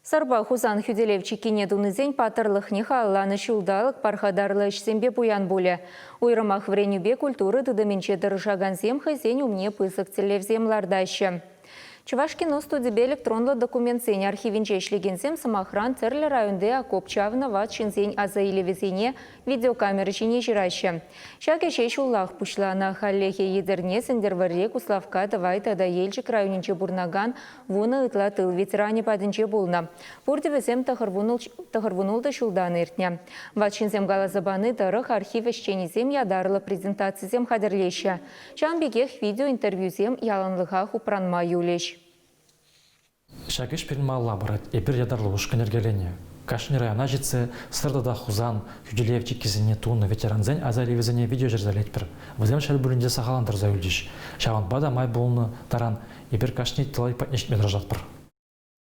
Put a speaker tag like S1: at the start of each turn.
S1: Сӑрпа Хусан хӳтӗлев чиккине тунисен паттӑрлӑхне халалланӑ ҫулталӑк пархатарлӑ ӗҫсемпе пуян пулӗ. Уйрӑмах вӗренӳпе культура тытӑмӗнче тӑрӑшакансем хӑйсен умне пысӑк тӗллевсем лартаҫҫӗ. Чӑваш кино студипе электронлӑ документсен архивӗнче ӗҫлекенсем, сӑмахран, тӗрлӗ районти окоп чавнӑ ват ҫынсен асаилӗвӗсене видеокамера ҫине ҫыраҫҫӗ. Ҫак ӗҫе ҫуллах пуҫланӑ. Хальлӗхе Етӗрне, Сӗнтӗрвӑрри, Куславкка, Тӑвай тата Елчӗк районӗнче пурӑнакан 10 ытла тыл ветеранӗ патӗнче пулнӑ. Пурте вӗсем 96 ҫултан иртнӗ. Ват ҫынсем каласа пани тӑрӑх архив ӗҫченӗсем ятарлӑ презентацисем хатӗрлеҫҫӗ. Ҫавӑн пекех видеоинтервьюсем яланлӑхах упранма юлӗҫ.
S2: Ҫак ӗҫ пирӗн малалла пырать. Эпир ятарлӑ ушкӑн йӗркеленӗ. Кашни района ҫитсе Сӑр тата Хусан хӳтӗлев чиккисене тунӑ ветерансен асаилӗвӗсене видео ҫырса илетпӗр. Вӗсем ҫӗр пӳлӗнче сахаллантарса юлчӗҫ. Ҫавӑнпа та май пулнӑ таран эпир кашни тӑлӑх патне ҫитме тӑрӑшатпӑр.